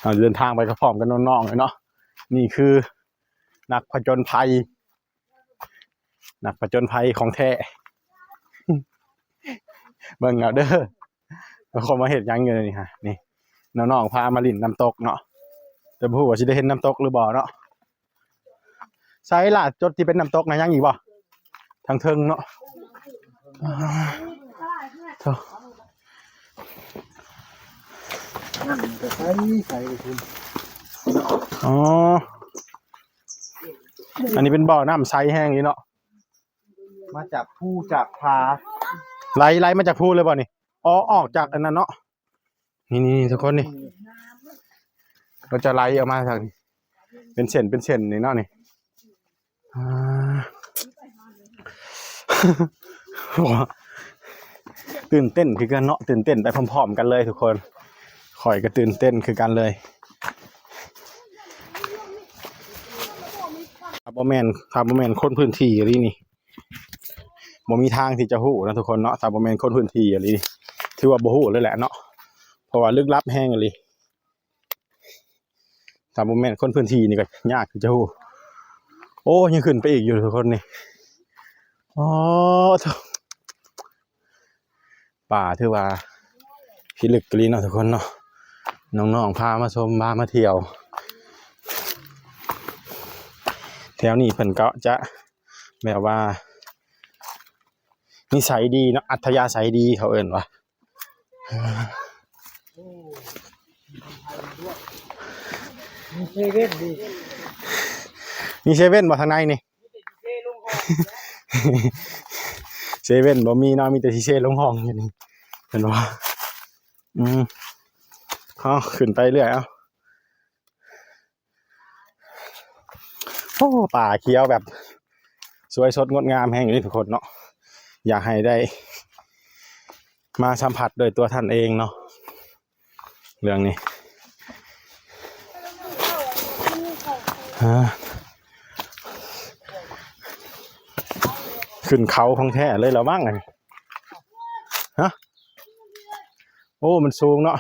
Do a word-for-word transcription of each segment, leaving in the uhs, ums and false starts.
เราเดินทางไปพร้อมกันน้องๆเลยเนาะ นี่คือนักผจญภัย นักผจญภัยของแท้ เบิ่งเอาเด้อ แล้วคนมาเฮ็ดหยังอยู่นี่ฮะ นี่ น้องๆพามาเล่นน้ำตกเนาะ แต่บ่ฮู้ว่าสิได้เห็นน้ำตกหรือบ่เนาะ ใส่ล่ะ จุดที่เป็นน้ำตกนะยังอีกบ่ ทางเทิงเนาะ อ่า โถ่ นั่นก็ใส่ใส่ไปคุณ อ๋อ อันนี้เป็นบ่อน้ำใสแห้งนี่เนาะ มาจากภูจากผา ไหล ไหลมาจากภูเลยบ่นี่ อ๋อ ออกจากอันนั้นเนาะ นี่ นี่ นี่ ทุกคนนี่ ก็จะไหลออกมาทางนี้ เป็นเส้น เป็นเส้นนี่เนาะนี่ อ่า ตื่นเต้นคือกันเนาะ ตื่นเต้นไปพร้อมๆกันเลยทุกคน ข่อยก็ตื่นเต้นคือกันเลย ถ้าบ่แม่น ถ้าบ่แม่นคนพื้นที่อีหลีนี่ บ่มีทางที่จะฮู้นะทุกคนเนาะ ถ้าบ่แม่นคนพื้นที่อีหลีนี่ ถือว่าบ่ฮู้เลยแหละเนาะ เพราะว่าลึกลับแฮงอีหลี ถ้าบ่แม่นคนพื้นที่นี่ก็ยากที่จะฮู้ โอ้ ยังขึ้นไปอีกอยู่ทุกคนนี่ อ๋อ โถ่ ป่าถือว่าพิลึกอีหลีเนาะทุกคนเนาะ น้องๆพามาชม พามาเที่ยว แถวนี้เพิ่นก็จะแบบว่านิสัยดีเนาะ อัธยาศัยดีเขาเอิ้นว่า มีเซเว่นดิ มีเซเว่นบ่ทางในนี่ เซเว่นบ่มีเนาะ มีแต่สิเซลงห้องอยู่นี่ เห็นบ่ อืม เอาขึ้นไปเรื่อย เอา โอ้ ป่าเขียวแบบสวยสดงดงามแฮงอยู่นี่ทุกคนเนาะ อยากให้ได้มาสัมผัสโดยตัวท่านเองเนาะ เรื่องนี้ ฮะ ขึ้นเขาของแท้เลยเหรอมั้งอันนี้ ฮะ โอ้ มันสูงเนาะ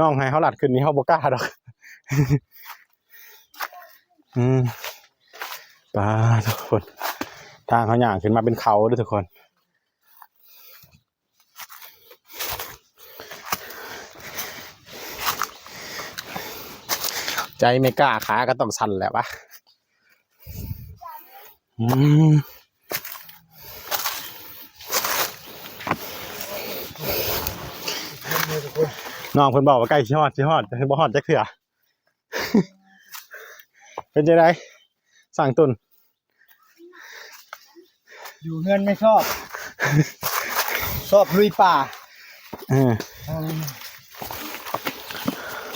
น้องให้เฮาลัดขึ้นนี่เฮาบ่กล้าดอก อืม ป่าทุกคน ทางเขาย่างขึ้นมาเป็นเขาเด้อทุกคน ใจไม่กล้า ขาก็ต้องสั่นแหละวะ อืม น้องเพิ่นบอกว่าใกล้สิฮอด สิฮอด แต่บ่ฮอดจักเทื่อ เป็นจังได๋ สั่งตุ่น อยู่เฮือนไม่ชอบ ชอบลุยป่า เออ อืม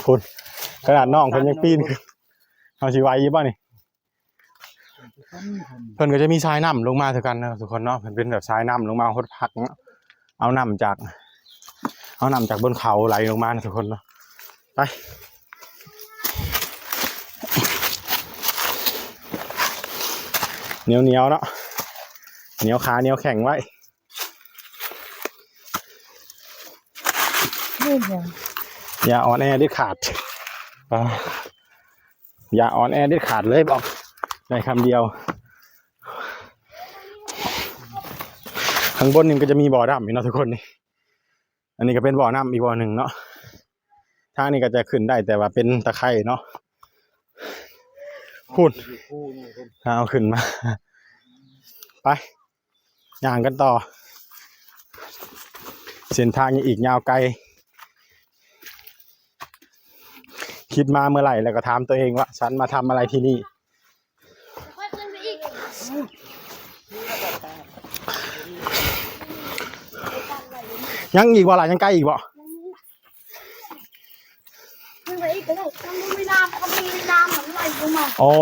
พุ้น ขนาดน้องเพิ่นยังปีนขึ้น เฮาสิไหวอยู่บ่นี่ เพิ่นก็จะมีสายน้ำลงมาคือกันนะทุกคนเนาะ เพิ่นเป็นแบบสายน้ำลงมาฮดผักเนาะ เอาน้ำจาก เอาน้ำจากบนเขาไหลลงมานะทุกคนเนาะ ไป เหนียวๆเนาะ เหนียวขาเหนียวแข้งไว้ อย่าอ่อนแอเด็ดขาด อ่า อย่าอ่อนแอเด็ดขาดเลยบอก ในคำเดียว ข้างบนนี่ก็จะมีบ่อน้ำอีกเนาะทุกคนนี่ อันนี้ก็เป็นบ่อน้ำอีกบ่อหนึ่งเนาะ ทางนี้ก็จะขึ้นได้แต่ว่าเป็นตะไคร่เนาะ พุ้น เอาขึ้นมา ไป ย่างกันต่อ เส้นทางยังอีกยาวไกล คิดมาเมื่อไหร่แล้วก็ถามตัวเองว่า ฉันมาทำอะไรที่นี่ ยังอีกบ่ล่ะ ยังไกลอีกบ่ ขึ้นไปอีกก็ได้ มันมีน้ำ มันมีน้ำ มันไหลลงมา อ๋อ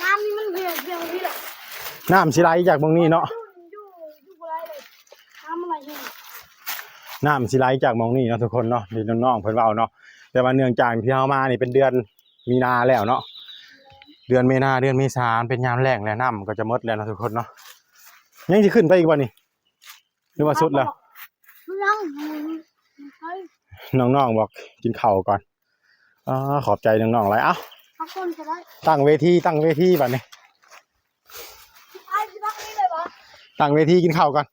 น้ำนี่มันเพียง เพียงนี่แหละ น้ำสิไหลจากตรงนี้เนาะ อยู่ อยู่ อยู่บ่ได้เลย น้ำมันไหลอยู่ น้ำสิไหลจากหม่องนี้เนาะทุกคนเนาะ ที่น้องๆเพิ่นเว้าเนาะ แต่ว่าเนื่องจากที่เฮามานี่เป็นเดือนมีนาแล้วเนาะ เดือนมีนา เดือนเมษา มันเป็นยามแล้งแล้ว น้ำก็จะหมดแล้วเนาะทุกคนเนาะ ยังสิขึ้นไปอีกบ่นี่ หรือว่าสุดแล้ว ยัง น้องๆบอกกินข้าวก่อน อ่า ขอบใจน้องๆหลาย เอ้า พักผ่อนก็ได้ ตั้งเวที ตั้งเวทีบัดนี้ ไอ้สิพักนี่เลยบ่ ตั้งเวทีกินข้าวก่อน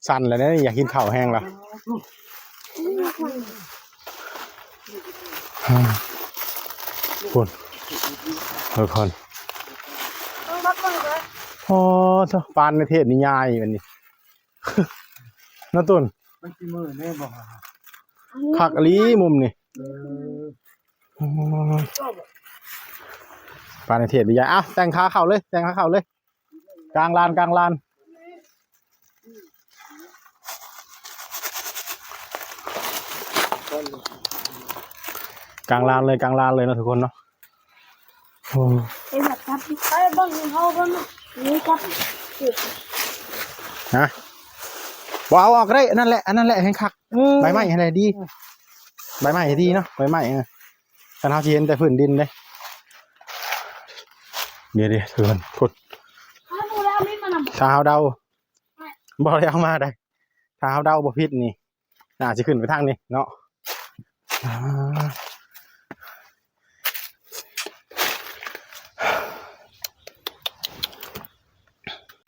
สั่นแล้วเนี่ย อยากกินข้าวแห้งแล้ว อืม อ่า พุ่น เออ คน ต้องพักผ่อนก็ได้ โอ้ เจ้า ปานในเทพนิยายอันนี้ เนาะตุ่น มันสิมือแน่บ่ คักอีหลีมุมนี่ เออ อ๋อ ปานในเทพนิยาย อ่ะ แต่งขาเข้าเลย แต่งขาเข้าเลย กลางลาน กลางลาน กลางลานเลย กลางลานเลยเนาะทุกคนเนาะ โอ้ ไอ้แบบครับ ไอ้บ้านของเขาบ้านนี่ครับ ฮะ บ่เอาออกก็ได้ อันนั้นแหละ อันนั้นแหละแฮงคัก เออ ใบไม้ให้ได้ดี ใบไม้ให้ดีเนาะ ใบไม้ เออ คันเฮาสิเห็นแต่พื้นดินเด้ เดี๋ยวๆ ทุกคน พุด เอาดูแล้วมีดมานำ ถ้าเฮาเดา บ่ได้เอามาได้ ถ้าเฮาเดาบ่ผิดนี่ น่าสิขึ้นไปทางนี้เนาะ อ่า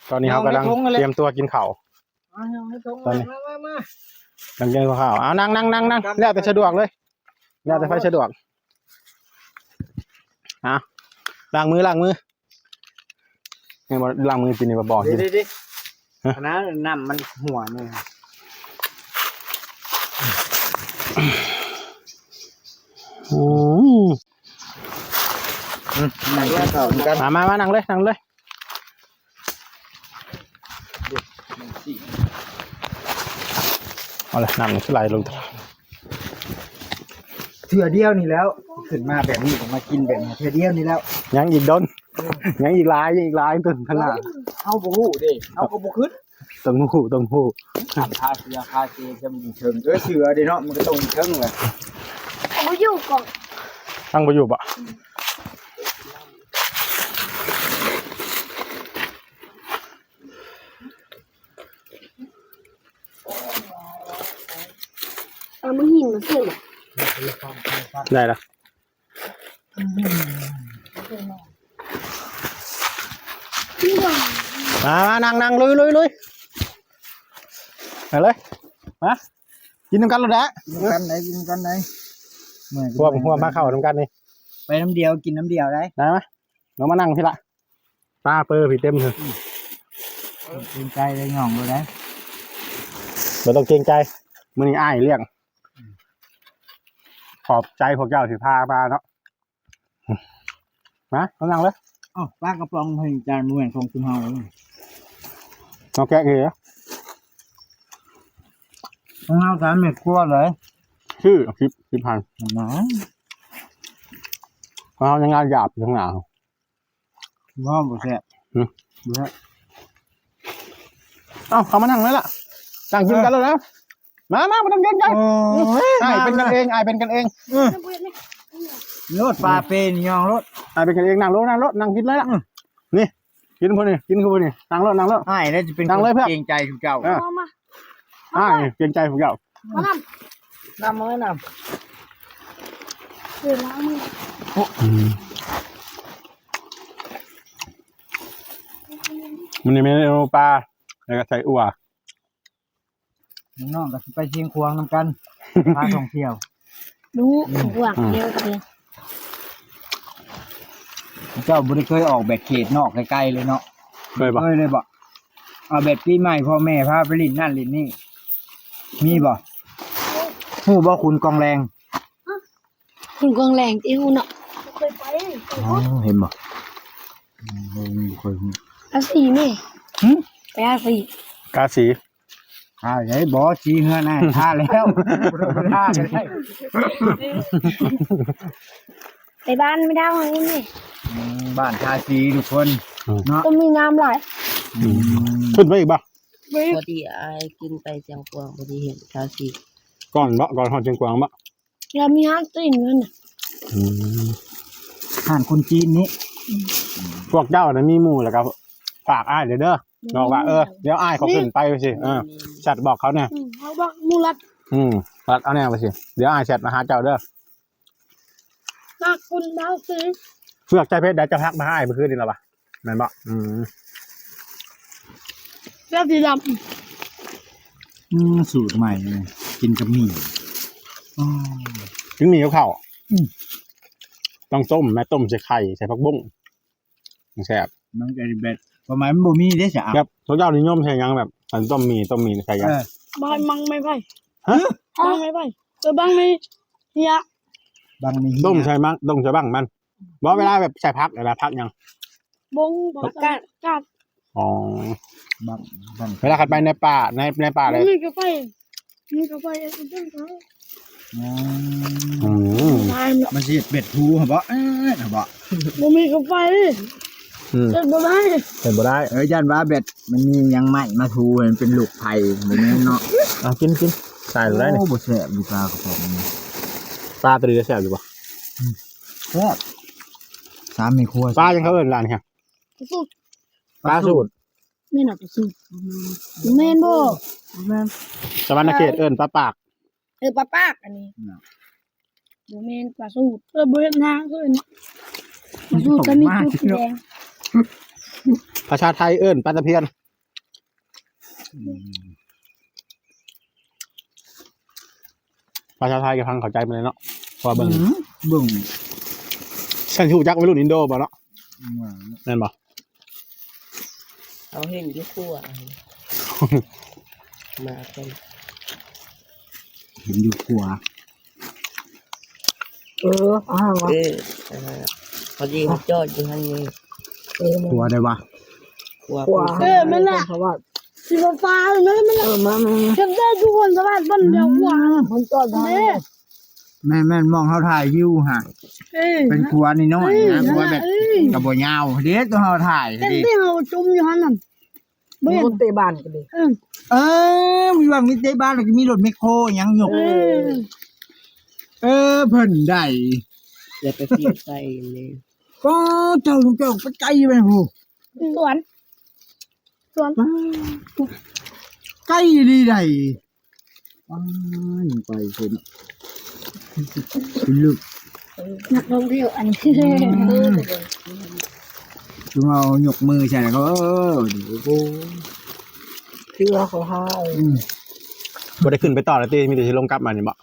ตอนนี้เฮากำลัง เอาในถุงนั่นแหละ เตรียมตัวกินข้าว เอาในถุง ตอนนี้ มา มา มา กำลังกินข้าว เอา นั่ง นั่ง นั่ง นั่ง แล้วแต่สะดวกเลย แล้วแต่ไผสะดวก อ่ะ ล้างมือ ล้างมือ นี่บ่ล้างมือกินนี่บ่บอก เดี๋ยว กิน เดี๋ยว เดี๋ยว ฮะ อันนั้นน้ำมันหัวนี่ อืม อืม นั่งกินข้าวกัน มา มา มา นั่งเลย นั่งเลย เอาเลย น้ำมันไหลลง เทื่อเดียวนี่แล้ว ขึ้นมาแบบนี้ ผมมากินแบบนี้ เทื่อเดียวนี่แล้ว ยังอีกดน ยังอีกหลาย ยังอีกหลายต้นขนาด เฮาบ่ฮู้เด้ เฮาก็บ่ขึ้น ต้องฮู้ ต้องฮู้ พาเสือ พาเซ จะมีเชิง เออ เสือเด้เนาะ มันก็ต้องมีเชิงแหละ บ่อยู่ก่อน ตั้งบ่อยู่บ่ เอามือหินมาเสียบ ได้ละ มา มา นั่ง นั่ง ลุย ลุย ลุย มาเลย มา กินนำกันโลดแหละ กินนำกันไหน กินนำกันไหน พวก พวกมาเข้านำกันนี่ ไปน้ำเดียว กินน้ำเดียวได้ ได้ไหม ลงมานั่งพี้ละ ปลาเปอร์พี้เต็มเลย เกรงใจเลย หย่องเลยนะ บ่ต้องเกรงใจ มื้อนี้อ้ายเลี้ยง ขอบใจพวกเจ้าที่พามาเนาะ มา มานั่งเลย เอ้า ปลากระป๋องให้จานมื้อของคุณเฮา เอาแกะเลยเหรอ ของเฮาสามเม็ดกว่าเลย ชื่อ สิบ สิบพัน นะ ของเฮายังงานหยาบอยู่ข้างหน้า บ่ บ่แซ่บ หึ บ่แซ่บ เอ้า เข้ามานั่งเลยล่ะ นั่งกินกันแล้วนะ มา มา บ่ต้องเกรงใจ โอ้ย อ้ายเป็นกันเอง อ้ายเป็นกันเอง เออ โลดปลาเป็นยองโลด อ้ายเป็นกันเอง นั่งโลด นั่งโลด นั่งกินเลยล่ะ อืม นี่ กินพวกนี้ กินคือพวกนี้ นั่งโลด นั่งโลด อ้ายแล้วจะเป็น นั่งเลยเพื่อน เกรงใจทุกเจ้า เออ มา มา อ้ายเกรงใจพวกเจ้า มานำ นำมาไว้นำ เดี๋ยวล้างมือ อืม มื้อนี้เมนูปลา แล้วก็ใส่อั่ว น้องๆก็สิไปเชียงขวางนำกัน พาท่องเที่ยว รู้ อืม พวกเดียวกัน เจ้าบ่ได้เคยออกแบบเขตนอกไกลๆเลยเนาะ เคยบ่ เคยเลยบ่ เอาแบบปีใหม่พ่อแม่พาไปเล่นนั่นเล่นนี่ มีบ่ ฮู้บ่ ขุนกองแรง ขุนกองแรงที่ฮู้เนาะ เคยไป อ๋อ เห็นบ่ อืม บ่เคยฮู้ อาสีแม่ หึ ไปอาสี กาสี อ่า ไอ้บ่ สีเฮือนน่ะ ทาแล้ว ทาก็ได้ ไปบ้านไม่ได้ไงแม่ อืม บ้านทาสีทุกคน อืม เนาะ ก็มีน้ำไหล อืม ขึ้นไปอีกบ่ พอดีอ้ายขึ้นไปเชียงขวาง พอดีเห็นทาสี ก่อนบ่ ก่อนฮอดเชียงขวางบ่ แล้วมีห้างจีนนั่นน่ะ อืม ห้างคนจีนนี่ พวกเจ้าน่ะมีหมู่แล้วก็ฝากอ้ายเด้อ บอกว่า เออ เดี๋ยวอ้ายเขาขึ้นไปสิ เออ แชทบอกเขาเนี่ย อืม เขาบอกหมู่รัด อืม ตัดเอาแนวไปสิ เดี๋ยวอ้ายแชทมาหาเจ้าเด้อ หน้าคุณดาวสี เฟือกใจเพชรได้เจ้าทักมาให้เมื่อคืนนี้แล้วปะ แม่นบ่ อืม เสื้อสีด อืมสูตรใหม่เลยกินกับหมี่อ๋อ ถึงมีกับข้าว อืม ต้องต้มแม่ ต้มใส่ไข่ ใส่ผักบุ้ง มันแซ่บ มันก็แบบประมาณมันบ่มีได้สะอาด แบบพวกเจ้านิยมใส่หยังแบบอันต้มหมี่ ต้มหมี่ใส่หยัง เออ ำบอยมังไม่ไผ่ ฮะ มังไม่ไผ่ เออบังไม่เฮีย บางมี ต้มใส่มัง ต้มใส่บังมัน บ่เวลาแบบใส่ผัก เวลาผักหยัง บงบอกกาดกาด อ๋อ บางบาง เวลาขัดไปในป่า ใน ในป่าเลย มีกาแฟมีกาแฟเอเจนต์เขา อ๋อ อืม ตายแล้ว มันสิเบ็ดทูเหรอบ่เออเหรอบ่ บ่มีกาแฟ อืม เจ็ดบ่ได้ เป็นบ่ได้ เออย่านว่าเบ็ดมันมียังใหม่มาทูมันเป็นลูกไผ่บ่แม่นเนาะ เอากินกินใส่ได้นี่ โอ้บ่แซ่บอยู่ปลากระป๋องนี่ ปลาตัวเดียวแซ่บอยู่ปะ แซ่บสามแม่ครัว ปลายังเขาเอิ้นร้านเนี่ย สุด ปลาสูตร นี่น่ะปลาสูตรแม่นบ่แม่น สวรรณเขตเอิ้นปลาปาก เออปลาปากอันนี้บ่แม่นปลาสูตรเออบ่เห็นทางเอิ้นปลาสูตรจะมีจุดสีแดง ภาษาไทยเอิ้นปลาตะเพียน อืม ภาษาไทยก็ฟังเข้าใจมาเลยเนาะ เพราะว่าเบิ่ง อืมเบิ่ง ฉันรู้จักวัยรุ่นอินโดบ่เนาะ อืม แม่นบ่ เอาเห็นอยู่ครัว มากัน เห็นอยู่ครัว เอออ้าว เอออ่าพอดีเขาจอดอยู่หั่นนี่ เออ ครัวได้ปะ ครัว เออมันน่ะ เพราะว่า สีฟ้าๆนั่นมัน เออมามา เก็บได้ทุกคนสวัสดิ์บ้านเดียวกว่า มันจอดอยู่หั่นนี่ แม่นแม่นมองเขาถ่ายวิวฮะ เออ เป็นครัวน้อยๆนะ เออ ครัวแบบ เออ กระบอกยาวเด็ดตัวเขาถ่าย เต็ม ดิ ที่เราจุ่มอยู่หั่นน่ะบ่เห็น รถเตะบ้านกันดิ เออ เออมีวังมีเตะบ้านแล้วก็มีรถแมคโครยังหยก เออ เออเพิ่นได้ อย่าไปเสียใจเลย ก็เจ้าเจ้าไปไกลไปโห สวน สวน ไกลดีใดอ้ายไปเพิ่นลึก นักท่องเที่ยวอันนี้ อืม คือเอายกมือใส่แล้วก็เออโอ้โห คือว่าเขาหา อืม บ่ได้ขึ้นไปต่อแล้วติ มีแต่สิลงกลับมานี่บ่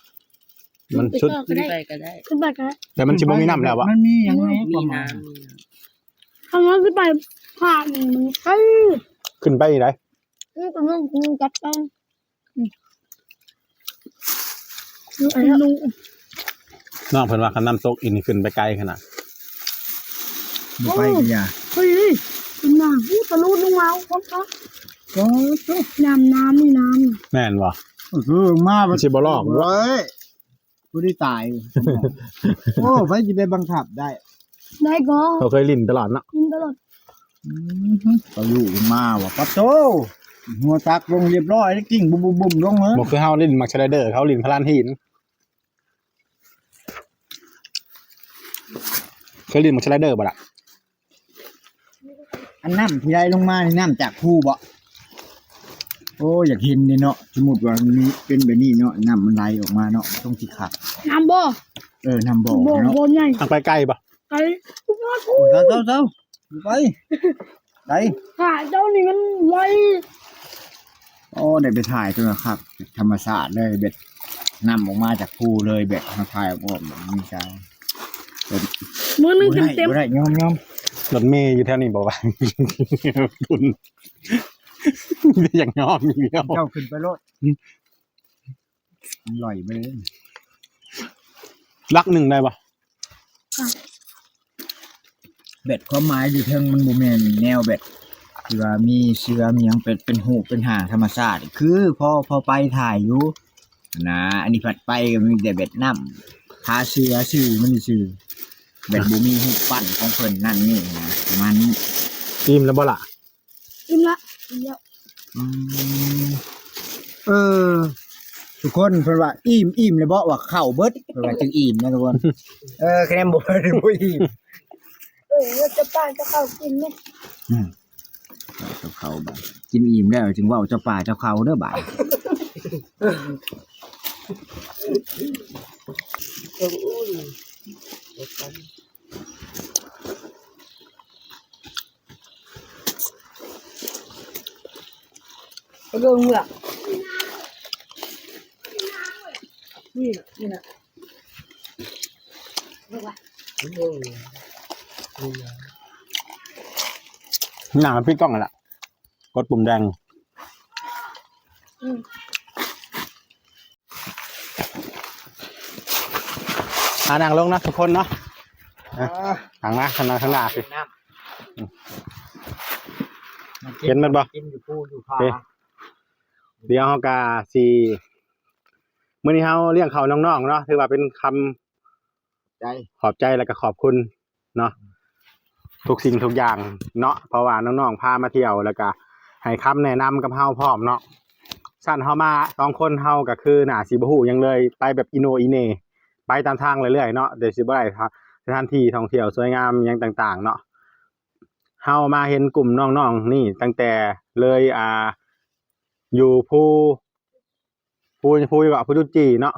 มันสุด ขึ้นไปก็ได้ ไปก็ได้ ขึ้นไปก็ได้ แต่มันสิบ่มีน้ำแล้วบ่ มันมีอย่างนี้ มี ประมาณ น้ำมีน้ำ ทางนั้นขึ้นไปผ่านมันใกล้ ขึ้นไปอีกได นี่ก็ต้องจับต้อง น้องเพิ่นว่าคันน้ำตกอีกนี่ขึ้นไปไกลขนาด บ่ไปก็อย่า เฮ้ยเป็นหน้าผู้ทะลุลงมาของเขา ก็ น้ำน้ำนี่น้ แม่นบ่ คือมา มันสิบ่ลอกบ่ เว้ยผู้ที่ตาย โอ้ไผสิไปบังคับได้ ำได้ก็ เขาเคยลิ้นตลอดเนาะ กินตลอด อืมก็อยู่มาว่ะปัดโตหัวตักลงเรียบร้อยแล้วกิ่งบุ่มบุ่มบุ่มลงเลย บ่คือเฮาลิ้นมักสไลเดอร์ เขาลิ้นพลานหิน เคยลิ้นมักสไลเดอร์บ่ล่ะ อันน้ำที่ได้ลงมานี่น้ำจากภูบ่โอ้อยากเห็นนี่เนาะสมมติว่ามันมีเป็นแบบนี้เนาะน้ำมันไหลออกมาเนาะต้องสิขัก น้ำบ่ เออน้ำบ่อ บ่ เนาะ บ่ใหญ่ ทางไปไกลบ่ ไกล โอ้ยเจ้าเจ้าเจ้าไปไป หาเจ้านี่มันไว โอ้ได้ไปถ่ายตัวครับธรรมชาติเลยแบบน้ำออกมาจากภูเลยแบบมาถ่ายออกมามีการ มือหนึง บ่ได้ เต็ม บ่ได้ยอมยอม รถเมย์อยู่แถวนี้บ่วะ คุณอยากยอมอีกแล้ว เจ้าขึ้นไปโลดอร่อยไปเลย ลักหนึ่งได้บ่ แบบความหมายอยู่เทิงมันบ่แม่นแนวแบบที่ว่ามีเสือมีหยังเป็นเป็นรูปเป็นร่างธรรมชาติ คือพอพอไปถ่ายอยู่นะอันนี้ผัดไปก็มีแต่แบบน้ำขาเสือซื่อมันซื่อแบบบ่มีรูปปั้นของเพิ่นนั่นนี่นะประมาณนี้ อิ่มแล้วบ่ล่ะ อิ่มละอิ่มแล้ว อืมเออ ทุกคนเพิ่นว่าอิ่มอิ่มเลยบ่ว่าข้าวเบิดเพิ่นว่าจึงอิ่มนะทุกคนเออคะแนนบ่เบิดบ่อิ่ม เออเราจะป้าจะเข้ากินไหม อืมเจ้าเขาบ่ากินอิ่มแล้วจึงเว้าเจ้าป่าเจ้าเขาเด้อบ่า เพิ่งอุ่นเดี๋ยวกัน เบิ่งเมือก นี่น่ะ นี่น่ะ เบิ่งว่า เบิ่งนี่น่ะ หนังพี่ก้องนั่นแหละ กดปุ่มแดง อืม อ่า นั่งลงนะทุกคนเนาะ อ่ะ อ่า นั่งนะ นั่งข้างหน้าสิ น้ำ อืม มากิน เห็นมันบ่ กินอยู่ภูอยู่ผา โอเค เดี๋ยวเฮากะสิ มื้อนี้เฮาเลี้ยงข้าวน้องๆเนาะ ถือว่าเป็นคำ ใจ ขอบใจแล้วก็ขอบคุณเนาะ ทุกสิ่งทุกอย่างเนาะ เพราะว่าน้องๆพามาเที่ยว แล้วก็ให้คำแนะนำกับเฮาพร้อมเนาะ ซั่นเฮามาสองคน เฮาก็คือน่าสิบ่ฮู้หยังเลย ไปแบบอีโหน่อีเหน่ ไปตามทางเรื่อยๆเนาะ เดี๋ยวสิบ่ได้สถานที่ท่องเที่ยวสวยงามหยังต่างๆเนาะ เฮามาเห็นกลุ่มน้องๆนี่ตั้งแต่เลย อ่า อยู่ภู ภู ภู ภูจุดจีเนาะ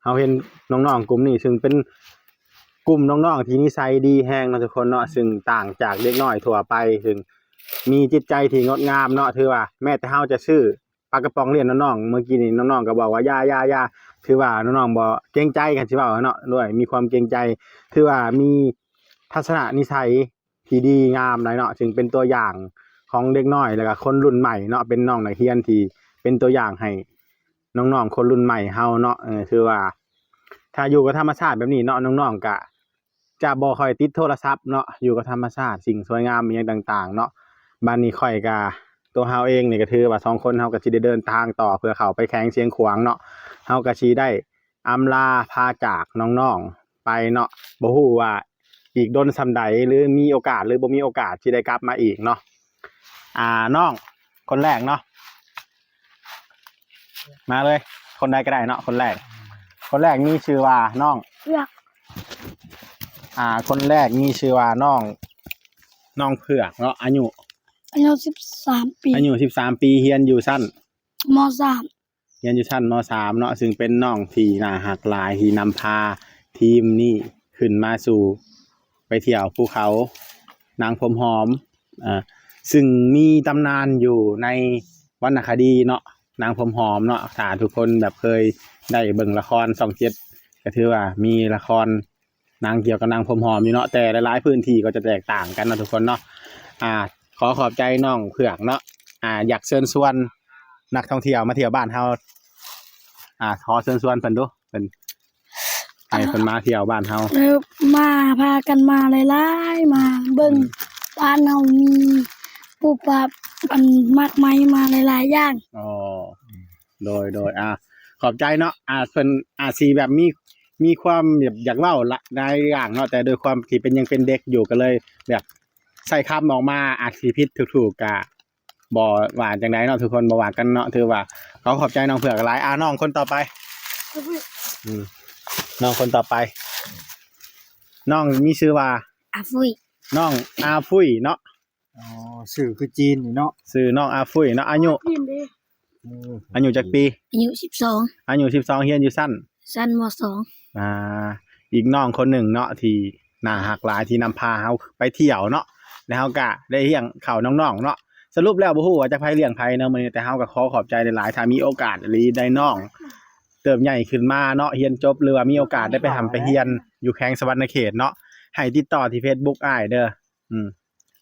เฮาเห็นน้องๆกลุ่มนี้ ซึ่งเป็นกลุ่มน้องๆที่นิสัยดีแฮงเนาะทุกคนเนาะ ซึ่งต่างจากเด็กน้อยทั่วไป ซึ่งมีจิตใจที่งดงามเนาะ ถือว่าแม้แต่เฮาจะซื้อปลากระป๋องเลี้ยงน้องๆ เมื่อกี้นี้น้องๆก็บอกว่า "อย่า อย่า อย่า" ถือว่าน้องๆบ่เกรงใจกันสิเว้าเนาะ ด้วยมีความเกรงใจ ถือว่ามีทัศนนิสัย ที่ดีงามหลายเนาะ ซึ่งเป็นตัวอย่างของเด็กน้อย แล้วก็คนรุ่นใหม่เนาะ เป็นน้องนักเรียนที่เป็นตัวอย่างให้น้องๆคนรุ่นใหม่เฮาเนาะ เออ ถือว่า ถ้าอยู่กับธรรมชาติแบบนี้เนาะ น้องๆก็จะบ่ค่อยติดโทรศัพท์เนาะ อยู่กับธรรมชาติ สิ่งสวยงามอิหยังต่างๆเนาะ บัดนี้ข้อยก็ ตัวเฮาเองนี่ก็ถือว่าสองคนเฮาก็สิได้เดินทางต่อเพื่อเข้าไปแขวงเชียงขวางเนาะ เฮาก็สิได้อำลาพาจากน้องๆไปเนาะ บ่ฮู้ว่าอีกดนส่ำใด หรือมีโอกาสหรือบ่มีโอกาสสิได้กลับมาอีกเนาะ อ่า น้องคนแรกเนาะ มาเลย คนใดก็ได้เนาะ คนแรก คนแรกมีชื่อว่าน้อง เผือก อ่า คนแรกมีชื่อว่าน้อง น้องเผือกเนาะ อายุ อายุสิบสามปี อายุสิบสามปี เรียนอยู่ชั้น ม.สาม เรียนอยู่ชั้น ม.สาม เนาะ ซึ่งเป็นน้องที่น่าฮักหลาย ที่นำพาทีมนี้ขึ้นมาสู่ ไปเที่ยวภูเขานางผมหอม อ่า ซึ่งมีตำนานอยู่ในวรรณคดีเนาะ นางผมหอมเนาะ ถ้าทุกคนแบบเคยได้เบิ่งละครช่องเจ็ด ก็ถือว่ามีละครหนังเกี่ยวกับนางผมหอมอยู่เนาะ แต่หลายๆพื้นที่ก็จะแตกต่างกันเนาะทุกคนเนาะ อ่า ขอขอบใจน้องเผือกเนาะ อ่า อยากเชิญชวนนักท่องเที่ยวมาเที่ยวบ้านเฮา อ่า ขอเชิญชวนเพิ่นดู เพิ่น ให้เพิ่นมาเที่ยวบ้านเฮา เออ มา พากันมาหลายๆ มาเบิ่ง อืม บ้านเฮามีปลูกผัก อัน หมากไม้มาหลายๆ อย่าง อ๋อ โดย โดย อ่า ขอบใจเนาะ อ่า เพิ่นอาจสิแบบมี มีความแบบอยากเว้าหลายอย่างเนาะ แต่ด้วยความที่เป็น ยังเป็นเด็กอยู่ ก็เลยแบบใช้คำออกมาอาจสิผิดถูกๆ ก็ บ่ว่าจั่งใดเนาะ ทุกคนบ่ว่ากันเนาะ ถือว่าขอขอบใจน้องเผือกหลาย อ่า น้องคนต่อไป อืม น้องคนต่อไป น้องมีชื่อว่า อาฟุย น้องอาฟุยเนาะ อ๋อ ชื่อคือจีนนี่เนาะ ชื่อน้องอาฟุยเนาะ อายุ จีนเด้ เออ อายุจักปี อายุสิบสอง อายุสิบสอง เรียนอยู่ชั้น ชั้น ม.สอง อ่า อีกน้องคนหนึ่งเนาะ ที่น่าฮักหลาย ที่นำพาเฮาไปเที่ยวเนาะ แล้วเฮาก็ได้เลี้ยงข้าวน้องๆเนาะ สรุปแล้วบ่ฮู้ว่าจักไผเลี้ยงไผเนาะมื้อนี้ แต่เฮาก็ขอขอบใจหลายๆ ถ้ามีโอกาสอีหลีได้น้องเติบใหญ่ขึ้นมาเนาะ เรียนจบ หรือว่ามีโอกาสได้ไปฮ่ำไปเฮียนอยู่แขวงสะหวันนะเขตเนาะ ให้ติดต่อที่ Facebook อ้ายเด้อ อืม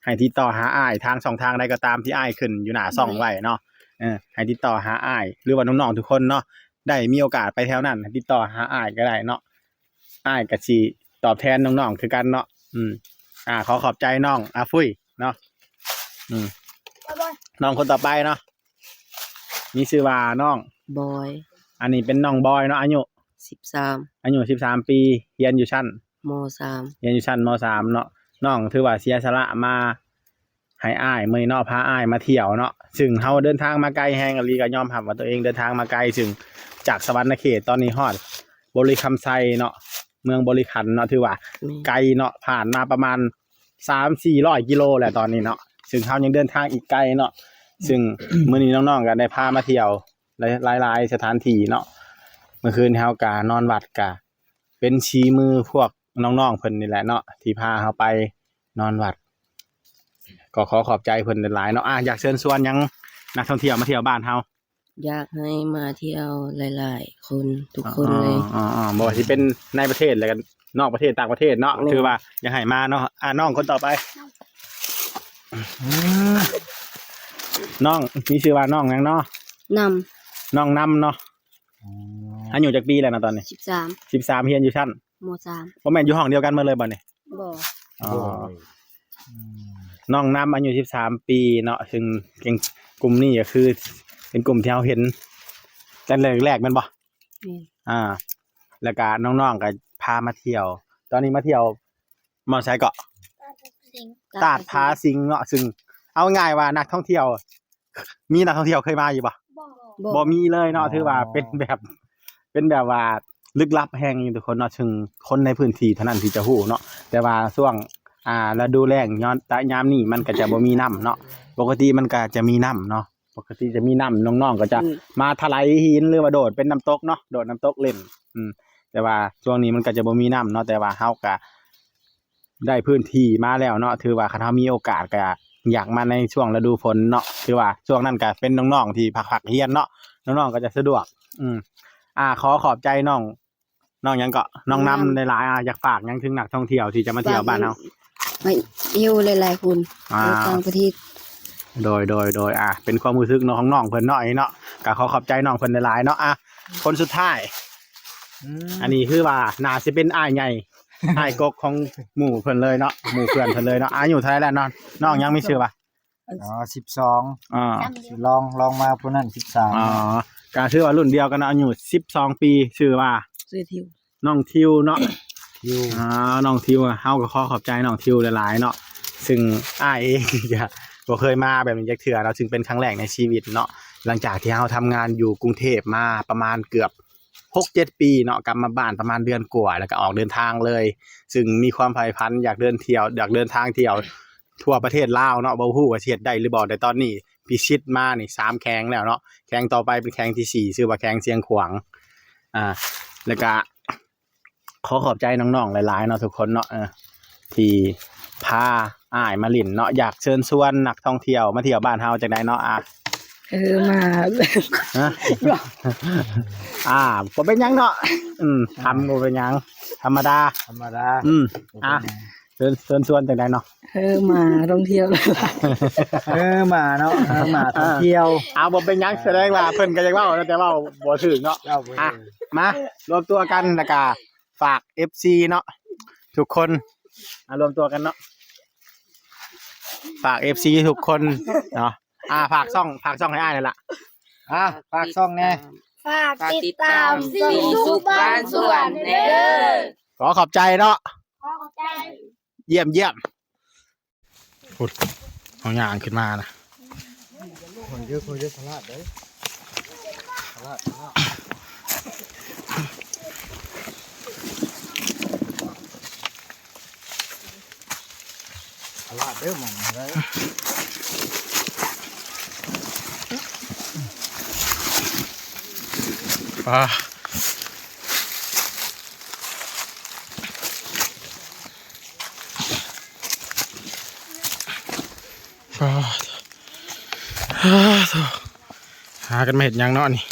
ให้ติดต่อหาอ้ายทางช่องทางใดก็ตามที่อ้ายขึ้นอยู่หน้าช่องไว้เนาะ เออ ให้ติดต่อหาอ้าย หรือว่าน้องๆทุกคนเนาะ ได้มีโอกาสไปแถวนั้น ให้ติดต่อหาอ้ายก็ได้เนาะ อ้ายก็สิตอบแทนน้องๆคือกันเนาะ อืม อ่า ขอขอบใจน้องอาฟุยเนาะ อืม น้องคนต่อไปเนาะ มีชื่อว่าน้อง บอย อันนี้เป็นน้องบอยเนาะ อายุ สิบสาม อายุสิบสามปี เรียนอยู่ชั้น ม.สาม เรียนอยู่ชั้น ม.สาม เนาะ น้องถือว่าเสียสละมาให้อ้ายมื้อนี้เนาะ พาอ้ายมาเที่ยวเนาะ ซึ่งเฮาเดินทางมาไกลแฮงอีหลี ก็ยอมรับว่าตัวเองเดินทางมาไกล ซึ่งจากสะหวันนะเขตตอนนี้ฮอดบริคำไชเนาะ เมืองบริขันเนาะ ถือว่า แม่น ไกลเนาะ ผ่านมาประมาณสามสี่ร้อยกิโลแล้วตอนนี้เนาะ ซึ่งเฮายังเดินทางอีกไกลเนาะ ซึ่งมื้อนี้น้องๆก็ได้พามาเที่ยว หลายๆ หลายๆสถานที่เนาะ มื้อคืนเฮากะนอนวัดกะเป็นสีมือพวกน้องๆเพิ่นนี่แหละเนาะ ที่พาเฮาไปนอนวัด ก็ขอขอบใจเพิ่นหลายๆเนาะ อ่ะ อยากเชิญชวนหยังนักท่องเที่ยวมาเที่ยวบ้านเฮา อยากให้มาเที่ยวหลายๆคน ทุกคนเลย อ๋อ อ๋อ อ๋อ บ่ว่าสิเป็นในประเทศ แล้วก็นอกประเทศ ต่างประเทศเนาะ แม่น ถือว่าอยากให้มาเนาะ อ่ะ น้องคนต่อไป อืม น้องมีชื่อว่าน้องหยังเนาะ นำ น้องนำเนาะ อ๋อ อายุจักปีแล้วนะตอนนี้ สิบสาม สิบสาม เรียนอยู่ชั้น ม.สาม บ่แม่นอยู่ห้องเดียวกันหมดเลยบ่นี่ บ่ อ๋อ บ่ อืม น้องนำอายุสิบสามปีเนาะ ซึ่งเป็นกลุ่มนี้ก็คือเป็นกลุ่มที่เราเห็นกันแรกๆแม่นบ่ แม่น อ่า แล้วก็น้องๆก็พามาเที่ยว ตอนนี้มาเที่ยวหม่องไสเกาะ สิงห์ ตาดผาสิงห์เนาะ ซึ่งเอาง่ายว่านักท่องเที่ยว มีนักท่องเที่ยวเคยมาอยู่บ่ บ่ บ่ บ่มีเลยเนาะ อ๋อ ถือว่าเป็นแบบ เป็นแบบว่าลึกลับแฮงอยู่ทุกคนเนาะ ซึ่งคนในพื้นที่เท่านั้นที่จะฮู้เนาะ แต่ว่าช่วง อ่า ฤดูแล้งย้อน ยามนี้มันก็จะบ่มีน้ำเนาะ ปกติมันก็จะมีน้ำเนาะ ปกติจะมีน้ำ น้องๆก็จะ อืม มาถลายหินหรือว่าโดดเป็นน้ำตกเนาะ โดดน้ำตกเล่น อืม แต่ว่าช่วงนี้มันก็จะบ่มีน้ำเนาะ แต่ว่าเฮาก็ได้พื้นที่มาแล้วเนาะ ถือว่าคันเฮามีโอกาสก็อยากมาในช่วงฤดูฝนเนาะ ถือว่าช่วงนั้นก็เป็นน้องๆที่พักๆเรียนเนาะ น้องๆก็จะสะดวก อืม อ่า ขอขอบใจน้อง น้องหยังเกาะ น้องนำ น้องนำ หลายๆ อ่ะ อยากฝากหยังถึงนักท่องเที่ยวที่จะมาเที่ยวบ้านเฮา ฝากให้ ให้อยู่หลายๆคน อ่า อยู่ต่างประเทศ โดย โดย โดย อ่ะ เป็นความรู้สึกเนาะของน้องเพิ่นเนาะ อันนี้เนาะ ก็ขอขอบใจน้องเพิ่นหลายๆเนาะ อ่ะ คนสุดท้าย อืม อันนี้คือว่าน่าสิเป็นอ้ายใหญ่ อ้ายกกของหมู่เพิ่นเลยเนาะ หมู่เพื่อนเพิ่นเลยเนาะ อายุเท่าไหร่แล้วน้อง น้องยังมีชื่อปะ อ๋อ สิบสอง อ่า ลอง ลองมาผู้นั้น สิบสาม อ๋อ ก็ถือว่ารุ่นเดียวกันเนาะ อายุสิบสองปี ชื่อว่า ชื่อทิว น้องทิวเนาะ ทิว อ่า น้องทิว เฮาก็ขอขอบใจน้องทิวหลายๆเนาะ ซึ่งอ้ายเองก็บ่เคยมาแบบนี้จักเทื่อเนาะ ซึ่งเป็นครั้งแรกในชีวิตเนาะ หลังจากที่เฮาทำงานอยู่กรุงเทพมาประมาณเกือบหกเจ็ดปีเนาะ กลับมาบ้านประมาณเดือนกว่า แล้วก็ออกเดินทางเลย ซึ่งมีความใฝ่ฝันอยากเดินเที่ยว อยากเดินทางเที่ยวทั่วประเทศลาวเนาะ บ่ฮู้ว่าสิเฮ็ดได้หรือบ่ แต่ตอนนี้พิชิตมานี่สามแขวงแล้วเนาะ แขวงต่อไปเป็นแขวงที่สี่ ชื่อว่าแขวงเชียงขวาง อ่า แล้วก็ ขอขอบใจน้องๆหลายๆเนาะทุกคนเนาะ เออ ที่พาอ้ายมาหลิ้นเนาะ อยากเชิญชวนนักท่องเที่ยวมาเที่ยวบ้านเฮาจั่งใดเนาะ อ่ะ เออ มา ฮะ อ่า บ่เป็นหยังเนาะ อืม ทำบ่เป็นหยัง ธรรมดา ธรรมดา อืม อ่ะ เชิญ เชิญชวนจั่งใดเนาะ เออ มาท่องเที่ยว เออ มาเนาะ เออ มาท่องเที่ยว อ่า บ่เป็นหยัง แสดงว่าเพิ่นก็อยากเว้านะ แต่เว้าบ่ถูกเนาะ เว้าบ่ถูก อ่ะ มารวมตัวกันแล้วก็ ฝากเอฟซีเนาะ ทุกคน อ่ะ รวมตัวกันเนาะ ฝากเอฟซีทุกคนเนาะ อ่า ฝากช่อง ฝากช่องให้อ้ายนั่นล่ะ อ่ะ ฝากช่องแน่ ฝากติดตาม ฝากติดตาม สิงสุขบ้านสวนเด้อ ขอขอบใจเนาะ ขอขอบใจ เยี่ยมเยี่ยม พุดเอาย่างขึ้นมานะ คนเยอะ คนเยอะ พลาดเด้อ พลาด พลาด พลาดเด้อ หม่องนี้เด้อ ปลา ปลา หากันมาเฮ็ดหยังเนาะนี่